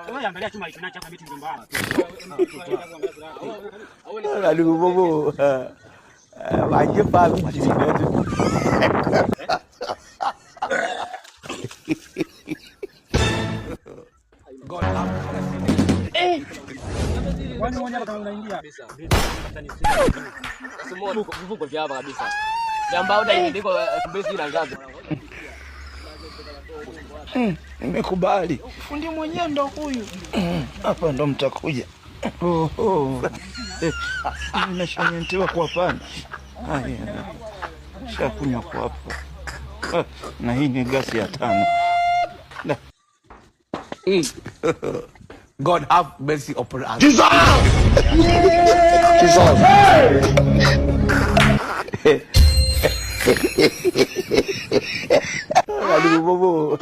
Wewe angalia chuma hicho nacho miti mjomba wako. Awurade hu mmɔbɔ o. Wagye paa bi gyiri na ɛde. God have mercy. Kwani mmoja kama unaingia? Vivuko vya hapa kabisa. Vya mbao na ndiko 2000 na ngapi. Nimekubali. Fundi mwenyewe ndo huyu. Hapa ndo mtakuja. Oh, oh. Nimeshanyantiwa kwa pana. Haya. Shakunywa kwa hapo. Ah, na hii ni gasi ya tano. God have mercy upon us. Awurade hu mmɔbɔ o.